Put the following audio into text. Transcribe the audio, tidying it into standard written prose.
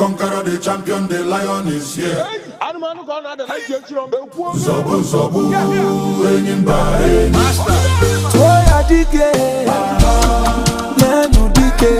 Conqueror, the champion, the lion is here. Anụmanụ ka ọ na-ada na ntị echiri m ekwuo. Nzọgbu, nzọgbu, enyi mba enyi. Tụọ ya dike, leenụ dike.